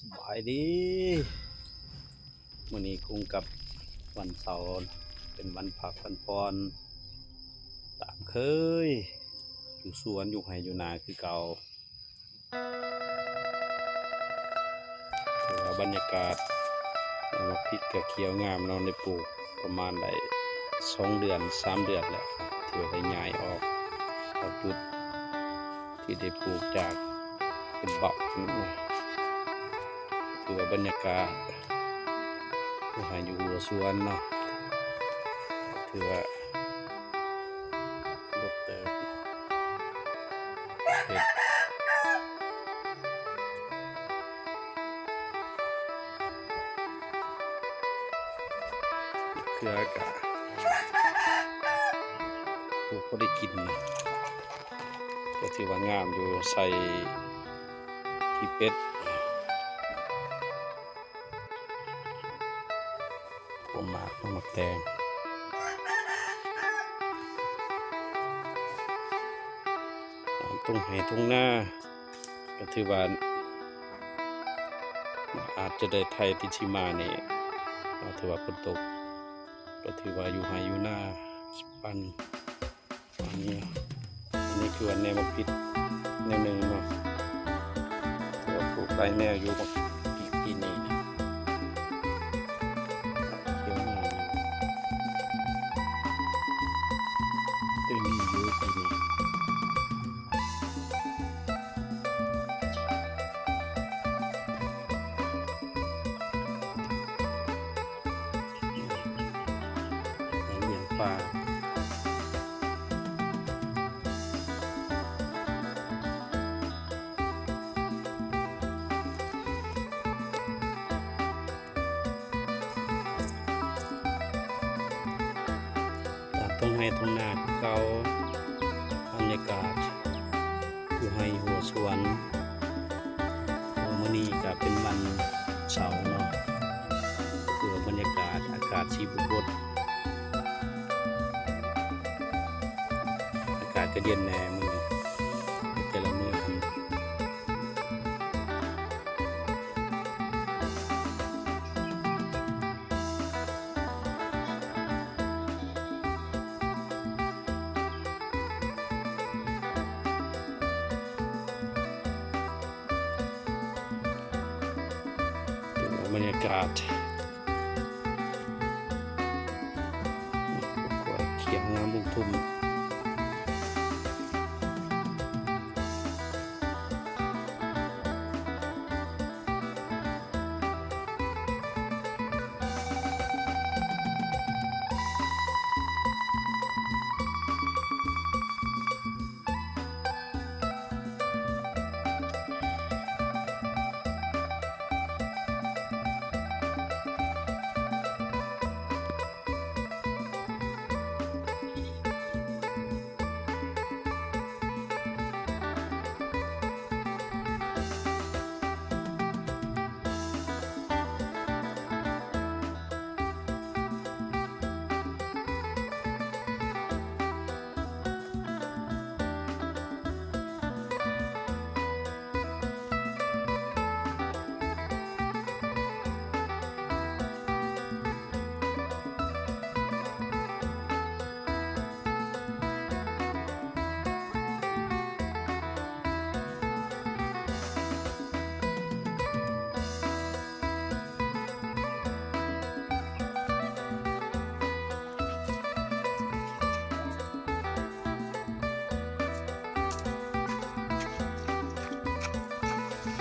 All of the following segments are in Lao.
ສະບາຍດີ ມື້ນີ້ກົງກັບວັນເສົາ ເປັນວັນພັກວັນຜ່ອນຕາມເຄີຍ ຢູ່ສວນຢູ່ໄຮ່ຢູ່ນາຄືເກົ່າ. ຖືວ່າບັນຍາກາດ ໝາກພິກກະຂຽວງາມເນາະ ໄດ້ປູກປະມານໄດ້ສອງເດືອນ ສາມເດືອນແລ້ວ ຖືວ່າໄດ້ຍ້າຍອອກ ອອກຈຸດທີ່ໄດ້ປູກຈາກເປັນເບົາະ ຖືວ່າບັນຍາກາດຢູ່ໄຮ່ຢູ່ຫົວສວນເນາະ ຖືວ່າ ລົກເຕີບ ເຮັດ ເຄືອກະ ປູກພໍໄດ້ກິນ ກະຖືວ່າງາມຢູ່ ໃສ່ຂີ້ເປັດ. ພວກໝາກ ໝາກແຕງ ຕົງໄຮ່ຕົງນາ ກະຖືວ່າ ອາດຈະໄດ້ໄຖຕິດຊິມານີ້ ກະຖືວ່າຝົນຕົກ ກະຖືວ່າຢູ່ໄຮ່ຢູ່ນາ ປັນ ອັນນີ້ ອັນນີ້ຄືວ່າແນວໝາກພິກແນວໜຶ່ງເນາະ ແຕ່ວ່າປູກຫຼາຍແນວຢູ່ໝາກພິກປີນີ້ນະ ຂຽວງາມຢູ່ ເປັນດີຢູ່ປີນີ້. ລ້ຽງປາ ຕາມທົ່ງໄຮ່ທົ່ງນາຄືເກົ່າ ບັນຍາກາດ ຢູ່ໄຮ່ຫົວສວນ. ເອີ ມື້ນີ້ກະເປັນວັນເສົາເນາະ ຄືວ່າບັນຍາກາດ ອາກາດສີບົດໆ ອາກາດກະເຢັນແດ່ມື້ນີ້ ແຕ່ລະມື້ຫັ້ນ. ບັນຍາກາດ ຄວາຍຂຽວງາມລຸກທຸ່ມ.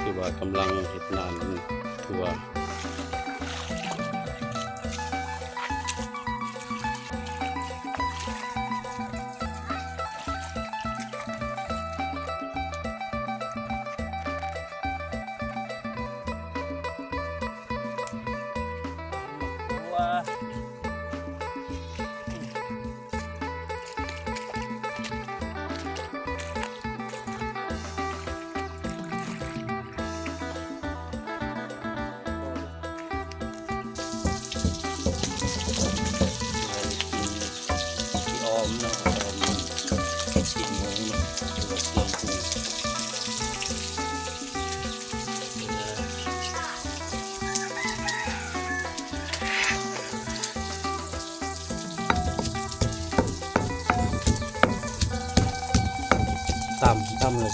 ຄືວ່າກຳລັງເຮັດນານທົ່ວ. ໂອ້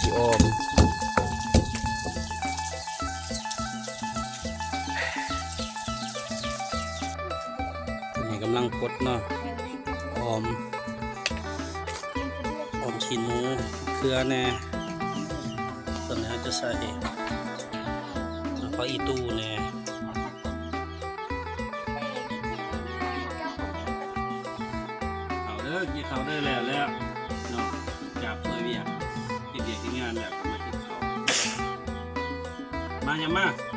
ຊິອອມ ນີ້ກຳລັງປົດເນາະ ອອມ ອອມຊີ້ນໝູ ເກືອແດ່ ຕອນນີ້ເຮົາຈະໃສ່ຜັກອີ່ຕູແດ່ ເຂົ້າເດີ ກິນເຂົ້າເດີ ແລ້ວແລ້ວເນາະ ຈາກຊ່ວຍວຽກ ເຮັດວຽກເຮັດງານແລ້ວ ມາກິນເຂົ້າ ມາ ຫຍັງມາ.